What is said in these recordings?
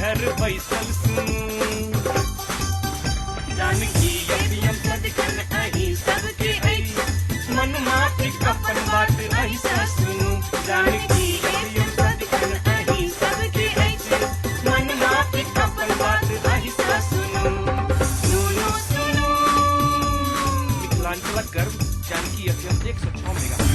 घर बैसल सुनू। जानकी एफएम सदिखन अहीं सबके अछि, मनमाफिक अपन बात अहीं सँ सुनू। जानकी एफएम सदिखन अहीं सबके अछि, मनमाफिक अपन बात अहीं सँ सुनू। सुनू सुनू मिथिलांचलक गर्व जानकी एफएम 106 मेगा।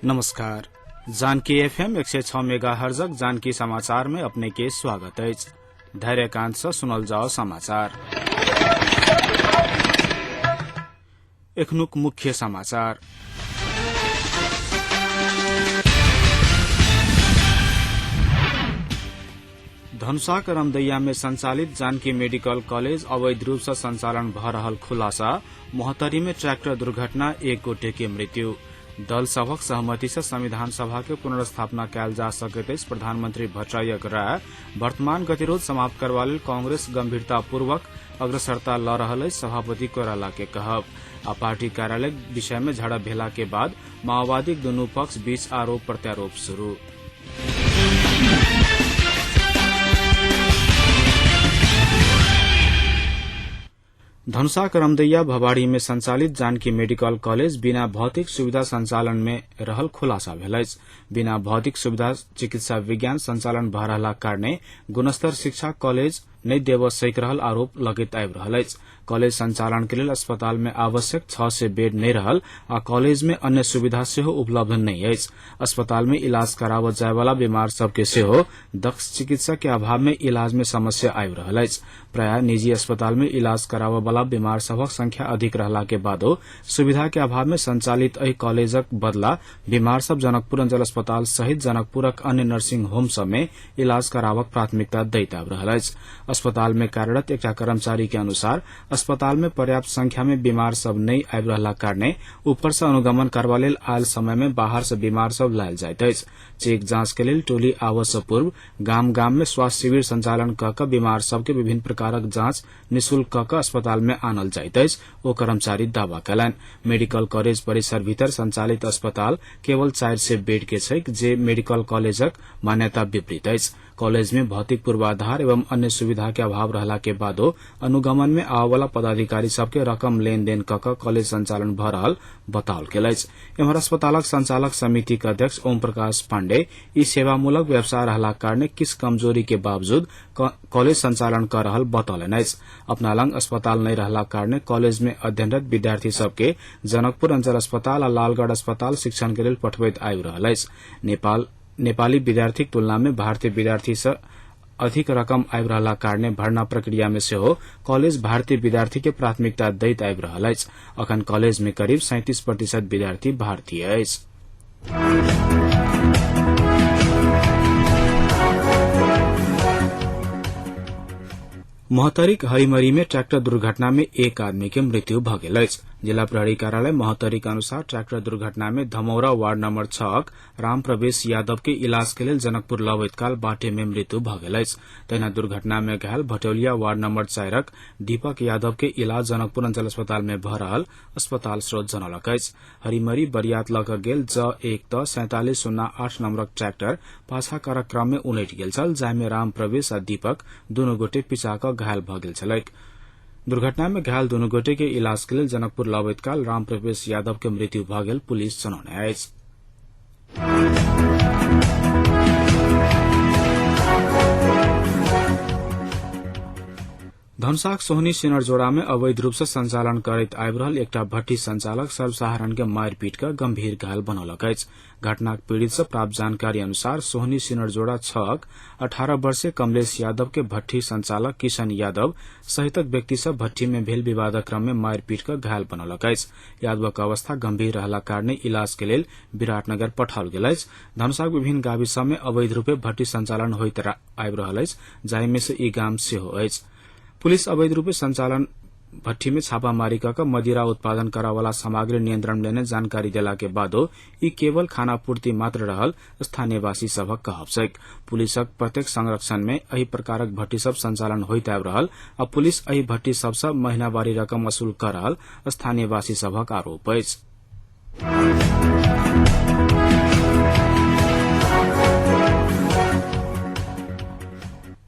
नमस्कार, जानकी एफएम 106 मेगा हर्जक जानकी समाचार में अपने के स्वागत अछि। धैर्यकांत से सुनल जाओ समाचार। एखनुक मुख्य समाचार। धनुषाक रमदैया में संचालित जानकी मेडिकल कॉलेज अवैध रूप से संचालन भ रहल खुलासा। मोहतरी में ट्रैक्टर दुर्घटना, एक गोटे के मृत्यु। दल सभक सहमति से संविधान सभा के पुनर्स्थापना कयल जा सकैत अछि, प्रधानमंत्री भट्टराईक राय। वर्तमान गतिरोध समाप्त करबा लेल कांग्रेस गंभीरतापूर्वक अग्रसरता ल रहल अछि, सभापति कोइराला के कहब। आ पार्टी कार्यालय विषय में झड़प भेला के बाद माओवादीक दुनू पक्ष बीच आरोप प्रत्यारोप शुरू। धनुषाक रमदैया भवाड़ी में संचालित जानकी मेडिकल कॉलेज बिना भौतिक सुविधा संचालन में रहल खुलासा भेल अछि। बिना भौतिक सुविधा चिकित्सा विज्ञान संचालन भ रहलाक कारणे गुणस्तर शिक्षा कॉलेज नहि देबऽ सकि रहल आरोप लगैत आबि रहल अछि। कॉलेज संचालन के लेल अस्पताल में आवश्यक 600 बेड नहि रहल आ कॉलेज में अन्य सुविधा सेहो उपलब्ध नहि अछि। अस्पताल में इलाज कराबऽ जाय वाला बीमार सबके सेहो दक्ष चिकित्सक के अभाव में इलाज में समस्या आबि रहल अछि। प्रायः निजी अस्पताल में इलाज कराबऽ वाला बीमार सभक संख्या अधिक रहला के बादो सुविधा के अभाव में संचालित एहि कॉलेजक बदला बीमार सब जनकपुर अंचल अस्पताल सहित जनकपुरक अन्य नर्सिंग होम सब में इलाज कराबक प्राथमिकता दैत आबि रहल अछि। अस्पताल में कार्यरत एकटा कर्मचारी के अनुसार अस्पताल में पर्याप्त संख्या में बीमार सब नहि आबि रहलाक कारणे ऊपर सँ अनुगमन करबा लेल आयल समय में बाहर सँ बीमार सब लायल जाइत अछि। चेक जांच के लेल टोली आवऽ सँ पूर्व गाम गाम में स्वास्थ्य शिविर संचालन क कऽ बीमार सब के विभिन्न प्रकारक जांच निशुल्क क कऽ अस्पताल में आनल जाइत अछि, ओ कर्मचारी दावा कयलनि। मेडिकल कॉलेज परिसर भीतर संचालित अस्पताल केवल 400 बेड के छैक, जे मेडिकल कॉलेजक मान्यता विपरीत अछि। कॉलेज में भौतिक पूर्वाधार एवं अन्य सुविधा के अभाव रहला के बादो अनुगमन में आवला पदाधिकारी सबके रकम लेनदेन क कऽ कॉलेज संचालन भ रहल बताओल गेल अछि। एम्हर अस्पतालक संचालक समिति के अध्यक्ष ओम प्रकाश पाण्डे ई सेवामूलक व्यवसाय रहलाक कारणे किछ कमजोरी के बावजूद कॉलेज संचालन क रहल बतौलनि अछि। अपना लंग अस्पताल नहि रहलाक कारणे कॉलेज में अध्ययनरत विद्यार्थी सबके जनकपुर अंचल अस्पताल आ लालगढ़ अस्पताल शिक्षण के लेल पठबैत आबि रहल अछि। नेपाली विद्यार्थीक तुलना में भारतीय विद्यार्थी सँ अधिक रकम आबि रहलाक कारणे भर्ना प्रक्रिया में सेहो कॉलेज भारतीय विद्यार्थी के प्राथमिकता दैत आबि रहल अछि। अखन कॉलेज में करीब 37% विद्यार्थी भारतीय अछि। महोत्तरीक हरिमरी में ट्रैक्टर दुर्घटना में एक आदमी के मृत्यु भ गेल अछि। जिला प्रहरी कार्यालय महोत्तरीक अनुसार ट्रैक्टर दुर्घटना में धमौरा वार्ड नम्बर 6 राम प्रवेश यादव के इलाज के लेल जनकपुर लबैत काल बाटे में मृत्यु भ गेल अछि। तहिना दुर्घटना में घायल भटौलिया वार्ड नम्बर 4 दीपक यादव के इलाज जनकपुर अंचल अस्पताल में भ रहल अस्पताल स्रोत जनौलक अछि। हरिमरी बरियात लऽ कऽ गेल ज 1 त 4708 नम्बरक ट्रैक्टर पाछा करक क्रम में उलटि गेल छल, जाहि में राम प्रवेश आ दीपक दुनू गोटे पिचा कऽ घायल भऽ गेल छलैक। दुर्घटना में घायल दुनू गोटे के इलाज के लेल जनकपुर लबैत काल राम प्रवेश यादव के मृत्यु भऽ गेल पुलिस जनौने अछि। धनुषाक सोहनी सिनरजोड़ा में अवैध रूप से संचालन करैत आबि रहल एकटा भट्टी संचालक सर्वसाधारण के मारिपीट कऽ गंभीर घायल बनौलक अछि। घटनाक पीड़ित से प्राप्त जानकारी अनुसार सोहनी सिनरजोड़ा 6 18 वर्षीय कमलेश यादव के भट्टी संचालक किशन यादव सहितक व्यक्ति सब भट्टी में भेल विवादक क्रम में मारिपीट कऽ घायल बनौलक अछि। यादवक अवस्था गंभीर रहलाक कारणे इलाज के लेल विराटनगर पठाओल गेल अछि। धनुषाक विभिन्न गाविस सब में अवैध रूपे भट्टी संचालन होइत आबि रहल अछि, जाहि मे से ई गाम सेहो अछि। पुलिस अवैध रूपे संचालन भट्ठी में छापामारी कऽ कऽ मदिरा उत्पादन करऽवाला सामग्री नियंत्रण लेने जानकारी देला के बादो ई केवल खानापूर्ति मात्र रहल स्थानीयवासी सभक कहब छैक। पुलिसक प्रत्यक्ष संरक्षण में एहि प्रकारक भट्टी सब संचालन होइत आबि रहल आ पुलिस एहि भट्टी सब सँ महीनावारी रकम वसूल कऽ रहल स्थानीयवासी सभक आरोप अछि।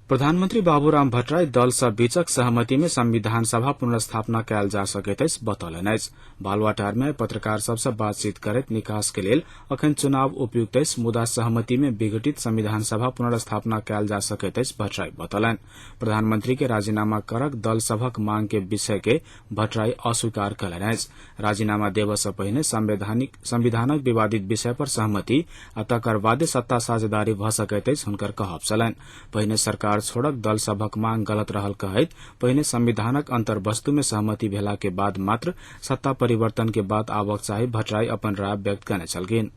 प्रधानमन्त्री बाबूराम भट्टराई दल सब बीचक सहमति में संविधान सभा पुनर्स्थापना कयल जा सकैत अछि बतौलनि अछि। बालुवाटार में पत्रकार सब सँ बातचीत करैत निकास के लेल अखन चुनाव उपयुक्त अछि, मुदा सहमति में विघटित संविधान सभा पुनर्स्थापना कयल जा सकैत अछि भट्टराई बतौलनि। प्रधानमंत्री के राजीनामा करक दल सभक मांग के विषय के भट्टराई अस्वीकार कयलनि अछि। राजीनामा देबय सँ पहिने संविधानक विवादित विषय पर सहमति आ तकर बादे सत्ता साझेदारी भऽ सकैत अछि हुनकर कहब छलनि। पहिने सरकार छोड़क दल सभक मांग गलत रहल कहैत पहिने संविधानक अंतर्वस्तु में सहमति भेला के बाद मात्र सत्ता परिवर्तन के बात आवक चाही भट्टराई अपन राय व्यक्त कयने छलखिन।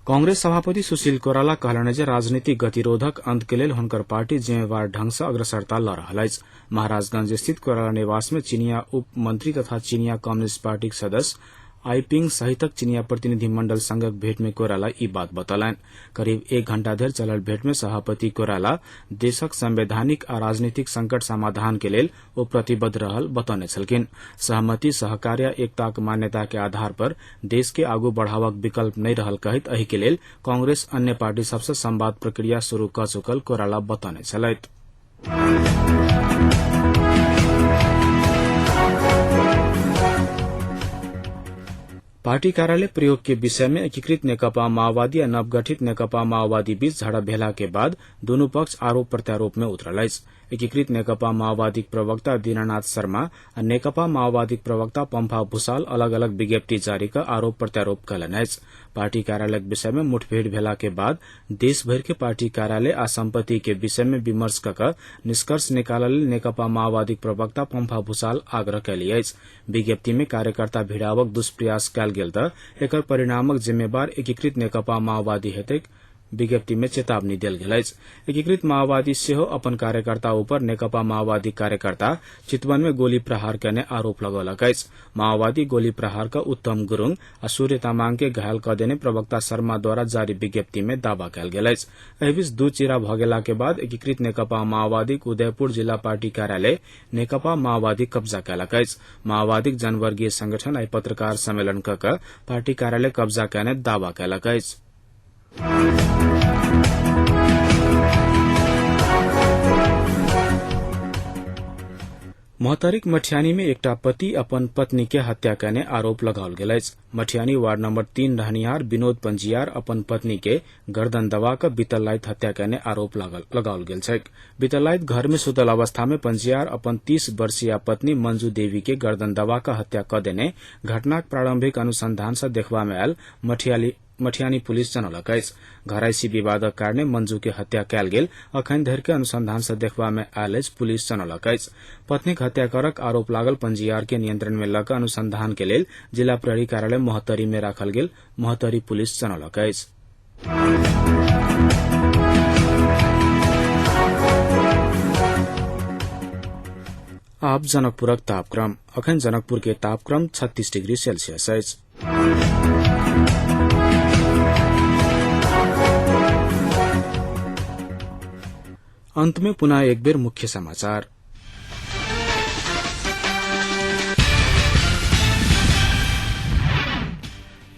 कांग्रेस सभापति सुशील कोइराला कहलनि जे राजनीतिक गतिरोधक अंत के लेल हुनकर पार्टी जिम्मेवार ढंग सँ अग्रसरता लऽ रहल अछि। महाराजगंज स्थित कोइराला निवास में चिनिया उप मंत्री तथा चिनिया कम्युनिस्ट पार्टीक सदस्य आईपिंग सहितक चिनिया प्रतिनिधि मंडल संगक भेंट में कोइराला ई बात बतौलनि। करीब एक घंटा धरि चलल भेंट में सभापति कोइराला देशक संवैधानिक आ राजनीतिक संकट समाधान के लेल ओ प्रतिबद्ध रहल बतौने छलखिन। सहमति, सहकार्य आ एकताक मान्यता के आधार पर देश के आगू बढ़ावक विकल्प नहि रहल कहैत एहि के लेल कांग्रेस अन्य पार्टी सब सँ संवाद प्रक्रिया शुरू कऽ चुकल कोइराला बतौने छलथि। पार्टी कार्यालय प्रयोग के विषय में एकीकृत नेकपा माओवादी आ नवगठित नेकपा माओवादी बीच झड़प भेला के बाद दुनू पक्ष आरोप प्रत्यारोप में उतरल अछि। एकीकृत नेकपा माओवादीक प्रवक्ता दीनानाथ शर्मा आ नेकपा माओवादीक प्रवक्ता पम्फा भूषाल अलग अलग विज्ञप्ति जारी कऽ आरोप प्रत्यारोप कयलनि अछि। पार्टी कार्यालयक विषय में मुठभेड़ भेला के बाद देशभरि के पार्टी कार्यालय आ सम्पत्ति के विषय में विमर्श कऽ कऽ निष्कर्ष निकालल लेल नेकपा माओवादीक प्रवक्ता पम्फा भूषाल आग्रह कयली अछि। विज्ञप्ति में कार्यकर्ता भिड़ावक दुष्प्रयास कयल गेल तऽ एकर परिणामक जिम्मेवार एकीकृत नेकपा माओवादी हेतैक विज्ञप्ति में चेतावनी देल गेल अछि। एकीकृत माओवादी सेहो अपन कार्यकर्ता ऊपर नेकपा माओवादी कार्यकर्ता चितवन में गोली प्रहार केने आरोप लगौलक अछि। माओवादी गोली प्रहार क उत्तम गुरूङ आ सूर्य तामाङ के घायल क देने प्रवक्ता शर्मा द्वारा जारी विज्ञप्ति में दावा कयल गेल अछि। एहिबीच दू चिरा भ गेला के बाद एकीकृत नेकपा माओवादीक उदयपुर जिला पार्टी कार्यालय नेकपा माओवादी कब्जा कयलक अछि। माओवादीक जनवर्गीय संगठन आइ पत्रकार सम्मेलन क क पार्टी कार्यालय कब्जा कयने दावा कयलक अछि। महोत्तरीक मठियानी में एकटा पति अपन पत्नी के हत्या कयने आरोप लगाओल गेल अछि। मठियानी वार्ड नंबर 3 रहनिहार विनोद पंजियार अपन पत्नी के गर्दन दबा कऽ बीतल राति हत्या कयने आरोप लगाओल गेल छैक। बीतल राति घर में सुतल अवस्था में पंजियार अपन 30 वर्षीय पत्नी मंजू देवी के गर्दन दबा कऽ हत्या कऽ देने घटनाक प्रारंभिक अनुसंधान सँ देखबा मे आयल मठियानी पुलिस जनौलक अछि। घरायसी विवादक कारणे मंजू के हत्या कयल गेल अखन धरि के अनुसंधान सँ देखबा मे आयल अछि, पुलिस जनौलक अछि। पत्नीक हत्या करक आरोप लागल पंजीयार के नियंत्रण मे लऽ कऽ अनुसंधान के लेल जिला प्रहरी कार्यालय महोत्तरी मे राखल गेल महोत्तरी पुलिस जनौलक अछि। आब जनकपुरक तापक्रम। अखन जनकपुर के तापक्रम 36 डिग्री सेल्सियस अछि। अंत में पुनः एक बेर मुख्य समाचार।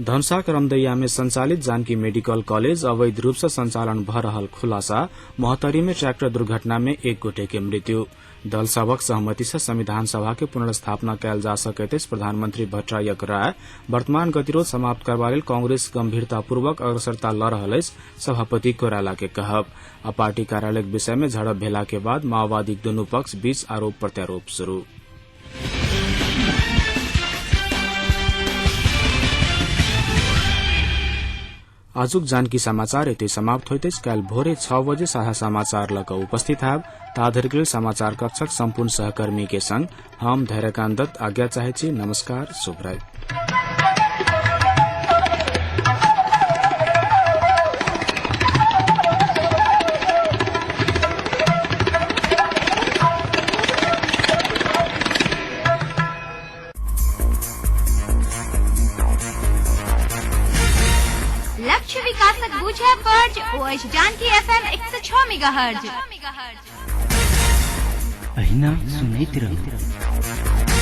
धनुषाक रमदैया में संचालित जानकी मेडिकल कॉलेज अवैध रूप से संचालन भ रहल खुलासा। महोत्तरी में ट्रैक्टर दुर्घटना में एक गोटे के मृत्यु। दल सभक सहमति से संविधान सभा के पुनर्स्थापना कयल जा सकैत अछि, प्रधानमंत्री भट्टराईक राय। वर्तमान गतिरोध समाप्त करबा लेल कांग्रेस गंभीरतापूर्वक अग्रसरता ल रहल अछि, सभापति कोइराला के कहब। आ पार्टी कार्यालयक विषय में झड़प भेला के बाद माओवादीक दुनू पक्ष बीच आरोप प्रत्यारोप शुरू। आजुक जानकी समाचार एतै समाप्त होइत अछि। काल्हि भोरे 6 बजे साझा समाचार लऽ कऽ उपस्थित हैब। ताधरिक लेल समाचार कक्षक सम्पूर्ण सहकर्मी के संग हम धैर्यकान्त दत्त आज्ञा चाहैत छी। नमस्कार, शुभ राति। लक्ष्य विकासक बुझे फर्ज ओ अछि जानकी एफएम 106 मेगाहर्ज। अहिना सुनैत रहू।